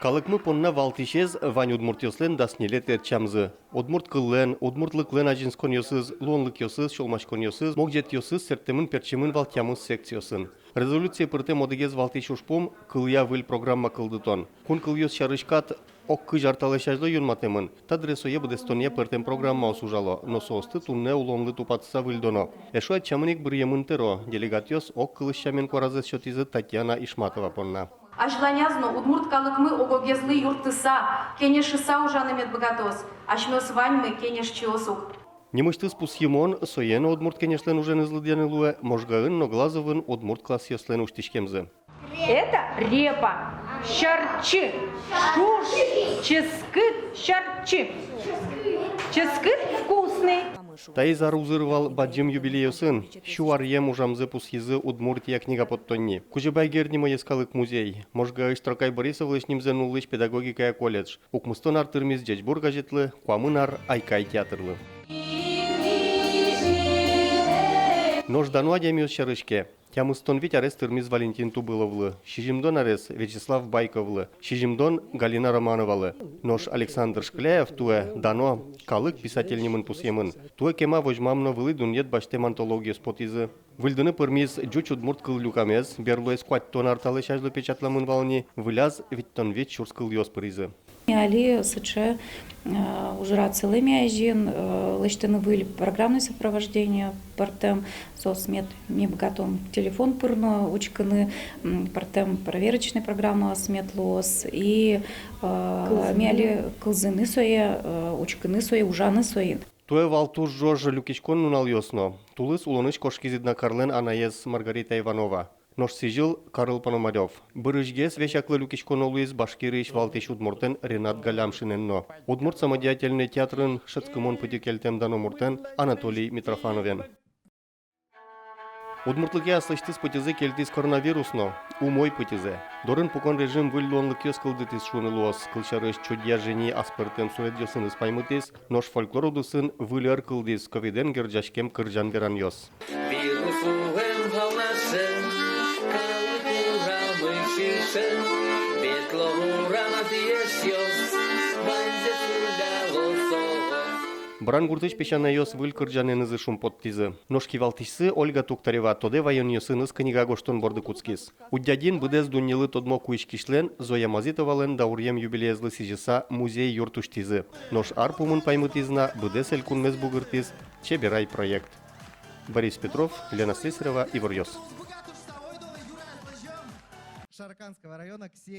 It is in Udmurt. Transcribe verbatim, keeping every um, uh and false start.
Калыкмы понна валтӥсез — вань удмуртъёслэн дас ньылетӥ ӧтчамзы. Удмурт кыллэн, удмуртлыклэн азинсконъёсыз, луонлыкъёсыз, сюлмаськонъёсыз, могӟетъёсыз сэрттэмын-пертчемын вал тямыс секциосын. Резолюцие пыртэм одӥгез валтӥсь ужпум — кылъя выль программа кылдытон. Кун кылъёс сярысь кат ог кызь ар талэсь азьло юнматэмын. Та дыре сое быдэстонъя пӧртэм программаос ужало, но соосты туннэ улонлы тупатыса выльдоно. Эшшо ӧтчамын ик быръемын тӧро. Делегатъёс ог кылысь сямен куаразэс сётӥзы Татьяна Ишматова понна. Азьланяз но удмурт калыкмы ог-огезлы юрттыса, кенешыса ужаны мед быгатоз. Асьмеос ваньмы кенешчиос ук. Нимысьтыз пусйымон, сое но Удмурт Кенешлэн уженыз лыдъяны луэ, Можгаын но Глазовын удмурт классъёслэн усьтӥськемзы. Это репа, сярчы, шуш, ческыт, сярчы. Ческыт вкусный. Таиз ар узыр вал бадӟым юбилейёсын. Сю аръем ужамзэ пусйизы «Удмуртия» книга поттонни. Кузебай Герд нимо йӧскалык музей, Можгаысь Трокай Борисовлэсь нимзэ нуллӥсь педагогикая колледж. Укмыстон ар тырмиз «Ӟечбур» газетлы, куамын ар — «Айкай» театрлы. Нош дано адямиос сярысь ке, тямыстон вить арес тырмиз Валентин Тубыловлы, сизьымдон арес — Вячеслав Байковлы, сизьымдон — Галина Романовалы. Нош Александр Шкляев туэ дано калык писатель нимын пусъемын. Туэ кема возьмам но вылӥ дунъет басьтэм антологиос потӥзы. Выльдыны пӧрмиз ӟуч-удмурт кыллюкамез, берлоез куатьтон ар талэсь азьло печатламын вал ни, выльяз — витьтон вить сюрс кылъёс пыризы. Али сыӵе, э, ужрад сылэ ми азьын, э, лэсьтыны выль программное сопровождение пӧртэм, соос мед, ми быгатом телефон пыр но учкыны, м, пӧртэм проверочной программаос мед луоз, и, э, ми али кылзыны сое, э, учкыны сое, ужаны сое. Туэ вал туж ӝож люкиськон нуналъёс но. Тулыс улонысь кошкиз Иднакарлэн анаез Маргарита Иванова. Нош сӥзьыл — Карл Пономарёв. Бырысьгес весяклы люкиськоно луиз Башкириысь валтӥсь удмуртэн Ренат Галямшинэн но, Удмурт самодеятельной театрын шӧдскымон пытьы кельтэм дано муртэн Анатолий Митрофановен. Удмуртлыке аслэсьтыз пытьызэ кельтӥз коронавирус но. Умой пытьызэ. Дорын пукон режим выль луонлыкъёс кылдытӥз шуыны луоз. Кылсярысь, Чудья Жени аспӧртэм суредъёсын ӧз паймытӥз, нош фольклор удысын выль ӧр кылдӥз ковидэн герӟаськем кырӟан-веранъёс. Вирус вуэм вал на шӧм, калык урамын сьӧрын, ветло урамаз эшъёс, ваньзэ сюляло соос. Брангуртысь песянайёс выль кырӟанэнызы шумпоттӥзы. Нош кивалтӥсьсы Ольга Туктарева тодэ ваёнъёсын ӧз книга гожтон борды кутскиз. Удьядин быдэс дуннелы тодмо куиськисьлэн, Зоя Мазитовалэн дауръем юбилеезлы сӥзьыса музей-юрт усьтӥзы. Нош ар пумын паймытӥз на быдэс элькунмес бугыртӥз «Чеберай» проект. Борис Петров, Лена Слесарева, «Иворъёс». Шарканского района.